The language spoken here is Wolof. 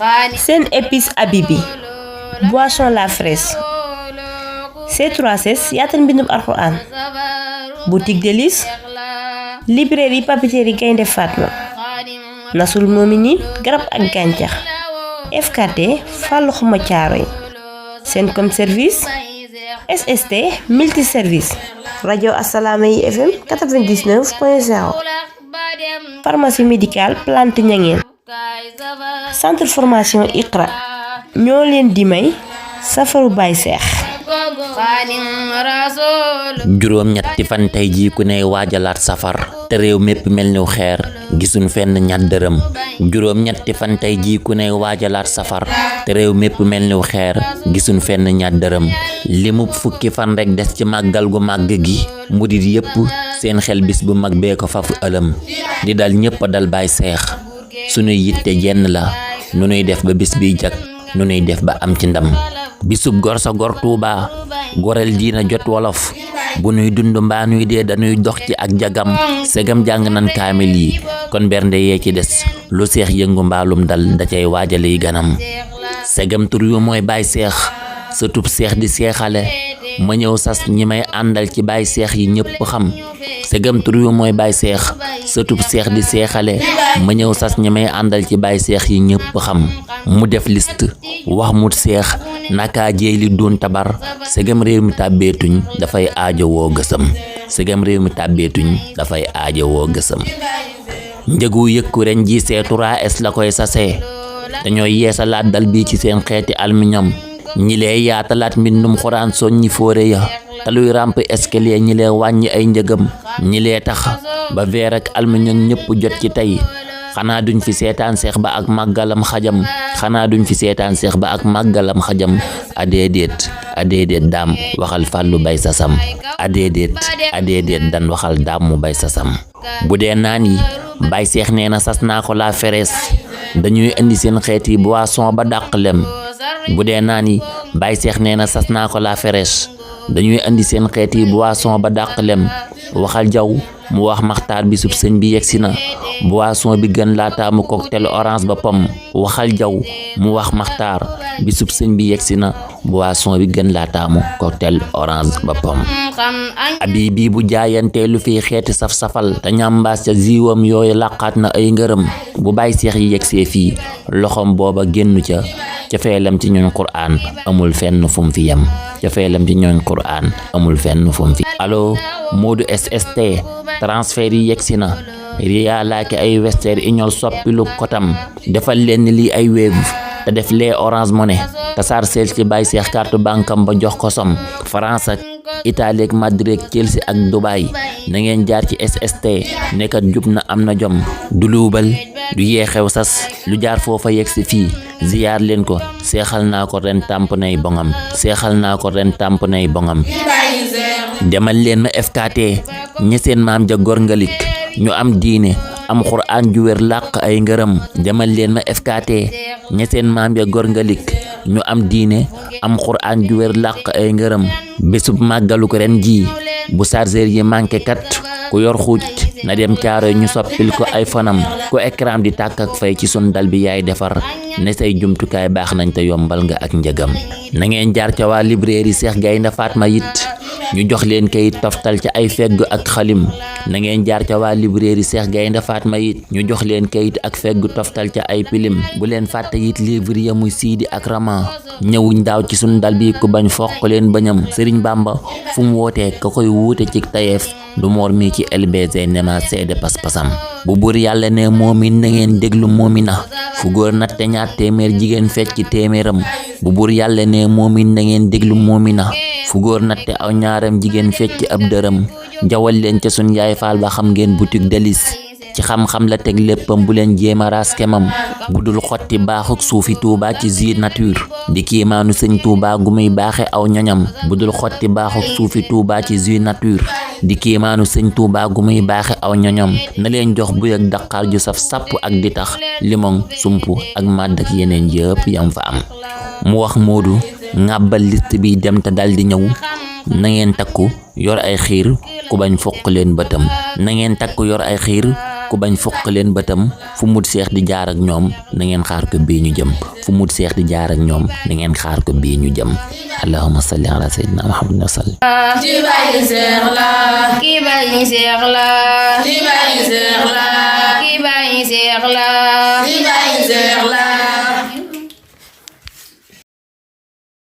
Sen épice Habibi boisson la fraise C3S yaatal mbindum Alxuraan boutique Délices librairie papeterie Gaynde Fatma Nasrul Mominin garab ak gàncax FKT Fàllu Xuma Caaroy Sencom service SST multiservice radio Assalaamy FM 99.0 pharmacie médicale Plante Ñangeen centre formation Iqra ñoo leen di may safaru Baay Seex juróom ñetti fan tey jii ku ne waajalaat safar te réew mépp mel ni xeer gisuñ fenn ñat dërëm juróom ñetti fan tey jii ku ne waajalaat safar te réew mépp mel ni xeer gisuñ fenn ñat dërëm limu fukki fan rek des ci màggal gu màgg gi murit yépp seen xel bis bu mag bee ko fafu ëlëm di dal ñépp dal Baay Seex sunuy yitte jenn la nu nuy def ba bis bi jag nu nuy def ba am ci ndam bisub gor sa gor Tuuba gorel diina jot wolof bu nuy dund mbaa nuy dee dañuy dox ci ak jagam segam jàng nan kaamil yi kon bernde yee ci des lu seex yëngu mbaalum dal da cay waajale yi ganam segam tur yu mooy Baay Seex sa tub seex di seexale ma ñëw sas ñi may àndal ci Baay Seex yi ñépp xam segam tur yu mooy Baay Seex sa tub seex di seexale ma ñëw sas ñi may àndal ci Baay Seex yi ñépp xam mu def liste wax mu seex naka jéey li doon tabar segam réew mi tàbbeetuñ dafay aajowoo gësam segam réew mi tàbbeetuñ dafay aajowoo gësam njëgu yëkku ren ji C3S la koy sasee dañooy yeesalaat dal bii ci seen xeeti aluminium ñi lee yaatalaat mbindum xuraan soññi fóore ya taluy ramp escalier ñi lee wàññi ay njëgam ñi lee tax ba veer ak aluminium ñëpp jot ci tey xanaa duñ fi seetaan seex ba ak màggalam xajam xanaa duñ fi seetaan seex ba ak màggalam xajam adéedéet daam waxal Fàllu bay sasam adéedéet dan waxal daam mu bay sasam bu dee naan yi Baay Seex nee na sas naa ko la ferees dañuy indi seen xeeti boisson ba dàq lem bu dee naan yi Baay Seex nee na sas naa ko la ferees dañuy indi seen xeeti boisson ba dàq lem waxal jaw mu wax Maxtaar bisub sëñ bi yegsi na boisson bi gën laataamu cocktail orange ba pom waxal jaw mu wax Maxtaar bisub sëñ bi yegsi na boisson bi gën laataamu cocktail orange ba pom Habibi bu jaayantee lu fi xeeti saf-safal te ñambaas ca ziwam yooyu làqaat na ay ngërëm bu Baay Seex yi yegsee fii loxom booba génnu ca feelam ci ñooñ Qur'an amul fenn fu mu fi yem ca feelam ci ñooñ Qur'an amul fenn fu mu fi allo Modou SST transfert yi yegsi na Ria laake ay Western Union soppilu kotam defal leen lii ay Wave te def lee Orange Money tasaar seel ci Baay Seex carte bankam ba jox ko som France ak Italie ak Madrid ak Chelsea ak Dubai na ngeen jaar ci SST nekkat jub na am na jom du luubal du yeexew sas lu jaar foofa yegsi fii ziyaar leen ko seexal naa ko ren tàmp nay bongam demal leen ma FKT ñi seen maam ja gorngalik ñu am diine am Qur'an ju wér làq ay ngërëm demal leen ma FKT ñi seen maam ja gorngalik ñu am diine am Qur'an ju wér làq ay ngërëm bésub màggalu ko ren ji bu chargeur yi manqué kat ku yor xuuj na dem Caaroy ñu soppil ko ay fanam ku écran di tàkk ak fay ci sun dal bi yaay defar ne say jumtukaay baax nañ te yombal nga ak njëgam na ngeen jaar ca waa librairie Seex Gaynde Fatma it ñu jox leen kayit toftal ca ay fegg ak xalim na ngeen jaar ca waa librairie Seex Gaynde Fatma it ñu jox leen kayit ak fegg toftal ca ay pilim bu leen fàtte it livre ya muy Siidi ak Rama ñëwuñ daaw ci sun dal bi ku bañ foq leen bañam Sëriñ Bamba fu mu wootee ka koy wuute ci tayeef du moor mi ci LBC nema seede pas-pasam bu buur yàlla ne moomin na ngeen déglu moomina fu góor natte ñaar téeméer jigéen fecc téeméeram bu buur yàlla ne moomin na ngeen déglu moomina fu góor natte aw ñaaram jigéen fecc ab dërëm jawal leen ca sun yaay faal ba xam ngeen boutique Délices ci xam-xam la teg léppam bu leen jéema raas kemam bu dul xotti baaxuk suufi Tuuba ci Zi Nature di kiimaanu sëñ Tuuba gu muy baaxe aw ñoñam bu dul xotti baaxuk suufi Tuuba ci Zi Nature di kiimaanu sëñ Tuuba gu muy baaxe aw ñoñam na leen jox buy ak daqaar ju saf sàpp ak di tax limon sumpu ak màdd ak yeneen yëpp yam fa am mu wax Moodu ngàbbal liste bi dem te dal di ñëw na ngeen takku yor ay xiir ku bañ foq leen bëtam na ngeen takku yor ay xiir ku bañ fukk leen bëtam fu mut seex di jaar ak ñoom na ngeen xaar ko bii ñu jëm fu mut seex di jaar ak ñoom na ngeen xaar ko bii ñu jëm allahumma salli ala sayyidina muhammadin wa sallim ci bàyyi seex la ki bàyyi seex la ci bàyyi seex la ki bàyyi seex la ci bàyyi seex la